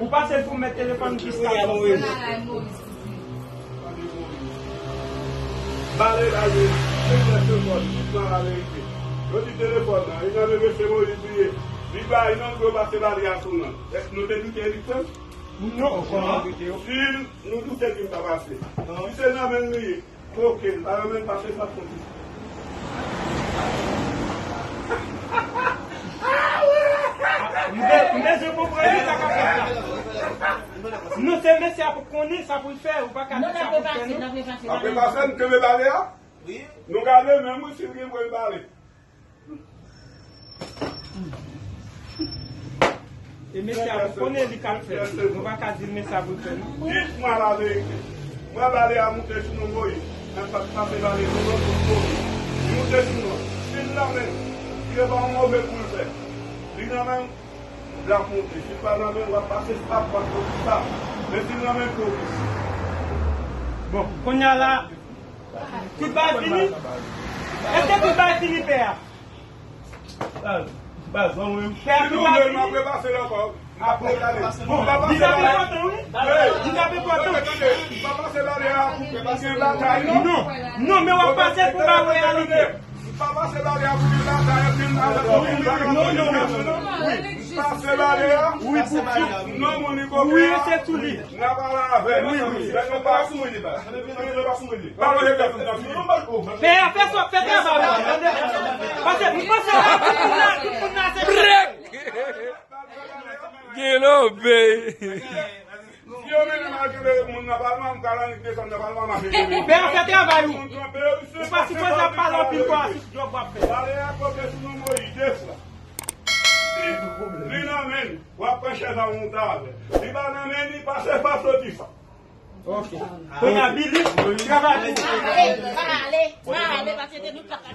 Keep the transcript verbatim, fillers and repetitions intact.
Ou pase pou mèt telefòn jiska. Bale la, yo, se telefòn, li pran la verite. Yo di telefòn nan, li nan men mesye Moyiz li ye. Li ba, li nan dwe pase bale a sou nan. Èske nou te doute li pran? Non, kòman doute yo? Si nou doute ki m pa pase. Si se nan men li ye, koke, l pa nan men pase sa soti. M bezwen konprann sa k ap fèt la. Non, se mesye a pou konnen sa pou l fè, ou pa ka di sa pou l fè, non. Apre pase, m kenbe bale a. Nou gade menm wi si l gen pwen bale. E mesye a pou konnen li k ap fè. Nou pa ka di l men sa pou l fè, non. Dites-moi la vérité. Mwen bale a moute sou non Moyiz. Mwen pa t pase bale sou non pou koke. Li moute sou non. Si l nan men, li gen pa yon move pou l fè. Li nan men, l ap moute. Si l pa nan men, w ap pase stap, w ap soti stap. Men si l nan men, koke. Bon, kounye a la, tout bagay fini? Èske tout bagay fini, pè a? Pè a, tout bagay fini? Bon, li t ap enpòtan, wi. Li t ap enpòtan. Non, non, men w ap pase pou ba reyalite. Non, non, non, non. Wi. Pase bale a? Wi, pou tout. Non, moun li koke a? Wi, se tou li. N a pale avè l. Wi, wi. Lè nou pa sou li, pa. Lè nou pa sou li. Pa manje tèt nou nan figi. Pè a fè sòt, fè travay la. Pase, pase la, tout moun la, tout moun la, se Brek! Gelo, bey. Si yo mennen m al kenbe moun nan palman, m ka annik desann nan palman, m ap kenbe. Pè a fè travay ou. Ou pa sipoze ap pale anpil kwa sou djòb w ap fè. Bale a koke sou non Moyiz de fwa. Li nan men li, w ap pran chèz a monte avè l. Li pa nan men li, pase pa soti sa. Ok. Kounye a, Billy, travay pou ou. Ale, ale, ale, pase de nou pata.